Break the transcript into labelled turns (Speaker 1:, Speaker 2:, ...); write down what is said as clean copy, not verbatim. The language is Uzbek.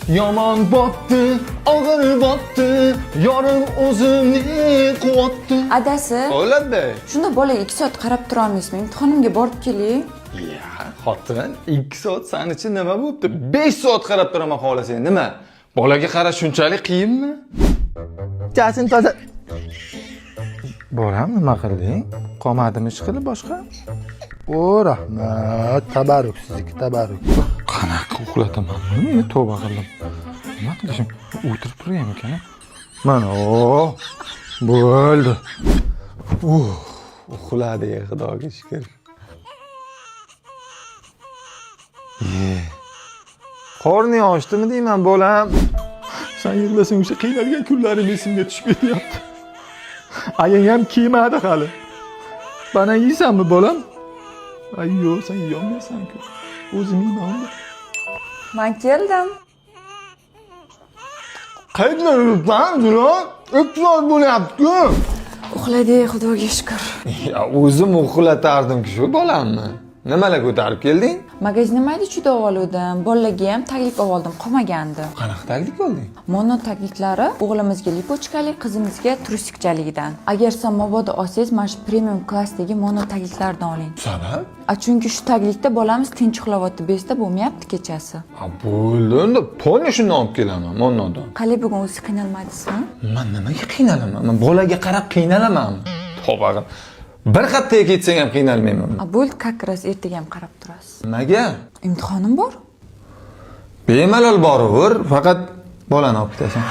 Speaker 1: Yomon botdi, og'ir botdi, yorim o'zimni quvotdi.
Speaker 2: Adasi,
Speaker 1: O'ladi.
Speaker 2: shunda bolaga 2 soat qarab turolmaysizmi? Imtihonimga borib keling.
Speaker 1: Ya, xotin, 2 soat san uchun nima bo'pti? 5 soat qarab turaman xohlasang, nima? Bolaga qarash shunchalik qiyinmi? Jasin toza. Bolam, nima qilding? Qolmadimi ish qilib boshqa?
Speaker 3: O rahmat, tabarruk sizniki, tabarruk.
Speaker 1: Qanaqa uxlataman buni? Tavba qildim. Nima qilishim? O'tirib turaymikan? Mana, o bo'ldi. Uxladi, xudoga shukr. Ye. Qorning ochdimi deyman, bolam. San yig'lasang o'sha qiynalgan kunlarim esimga tushib ketyapti. Ayang ham kiymadi hali. Banan yeysanmi, bolam? Ay yo'q, sen yeyolmaysan-ku. O'zim yeyman.
Speaker 2: Man keldim.
Speaker 1: Qayerda yuribsan, Jilon? 3 soat bo'lyapti-ku.
Speaker 2: Uxladi, xudoga shukr.
Speaker 1: Ya o'zim uxlatardim-ku shu bolamni. Nimalar ko'tarib kelding?
Speaker 2: Magazinda mayda chuyda oluvdim. Bolalarga ham taglik oldim, qolmagandi.
Speaker 1: Qanaqa taglik olding?
Speaker 2: Mono tagliklari o'g'limizga lipochkali, qizimizga trusikchaligidan. Agar siz mabodo olsangiz, mana shu premium klassdagi mono tagliklardan oling.
Speaker 1: Sabab?
Speaker 2: A chunki shu taglikda bolamiz tinch uxlayapti, bezda bo'lmayapti kechasi.
Speaker 1: Ha bo'ldi, unda polni shundan olib kelaman, Monnodan.
Speaker 2: Qalay bugun o'zi qiynalmadingizmi?
Speaker 1: Man nimaga qiynalaman? Man bolaga qarab qiynalamanmi? Tavba qil. Bir qayerga ketsang ham qiynalmayman.
Speaker 2: A bo'ldi, как раз ertaga ham qarab turasiz.
Speaker 1: Nimaga?
Speaker 2: Imtihonim bor.
Speaker 1: Bemalol boraver, faqat bolani olib ketasan.